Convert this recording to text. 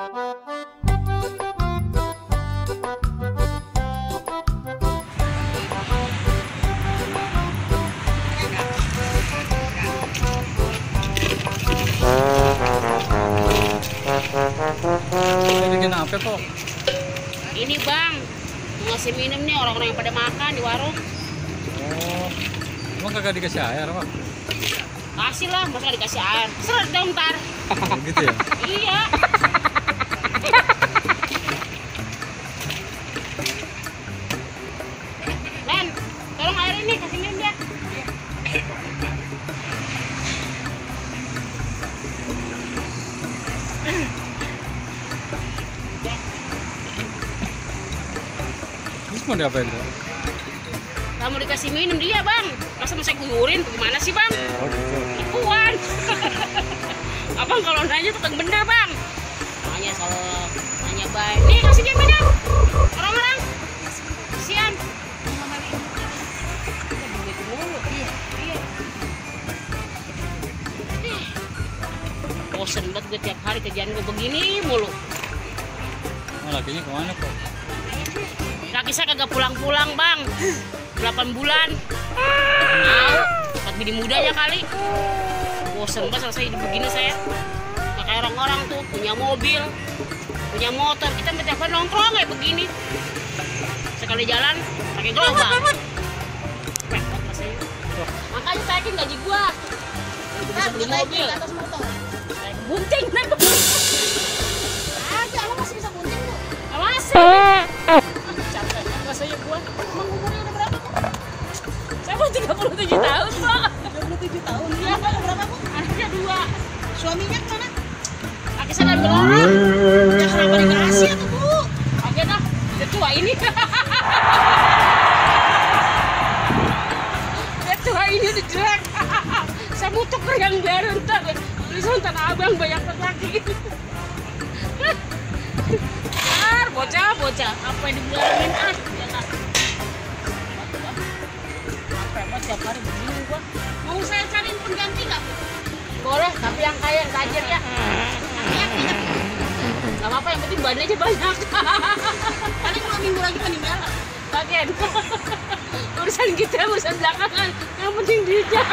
Bikin apa kok? Ini bang, ngasih minum nih orang-orang yang pada makan di warung. Oh, emang kagak dikasih air pak? Kasih lah, masa nggak dikasih air? Seret dong ntar. Oh, gitu ya? Iya. Len, tolong air ini kasih minum dia. Terus mau diapain tuh? Kamu dikasih minum dia bang. Masa mau saya kuyurin? Gimana sih bang? Oh gitu. Ipuan. Abang kalau nanya tukang bener bang. Nanya soal nanya baik. Nih kasih dia minum. Orang-orang. Kasian. Bosen banget gue tiap hari kerjaan gue begini mulu. Oh, lakinya kemana kok? Laki saya kagak pulang-pulang bang. 8 bulan. Mau, buat bini mudanya kali. Bosen banget selesai hidup begini saya. Gak kayak orang-orang tuh punya mobil, punya motor. Kita tiap hari nongkrong kayak begini. Sekali jalan pakai gerobak. Repot rasanya. Makanya saya kan gaji gua. Bisa beli mobil. Saya bunting naik. Aja, lo masih bisa bunting tuh. Masih. Capek rasanya gua. Emang umurnya udah berapa kok? Saya mau 37 tahun, Pak. 37 tahun. Iya, Pak, berapa kok? Anaknya 2. Suaminya kemana? Laki saya dari orang. Ya kenapa dikasih atau Bu? Oke dah, udah tua ini. Udah tua ini udah jelek. Saya butuh ke yang baru ntar. Beli sontan abang banyak lagi. Bocah, apa yang dibilangin ah? Ya nggak. Capek banget tiap hari begini gua. Mau saya cariin pengganti nggak? Boleh, tapi yang kaya, yang tajir ya. Iya, tidak. Gak apa-apa, yang penting badannya aja banyak. Paling 2 minggu lagi meninggal. Bagian. Urusan kita, urusan belakangan. Yang penting duitnya.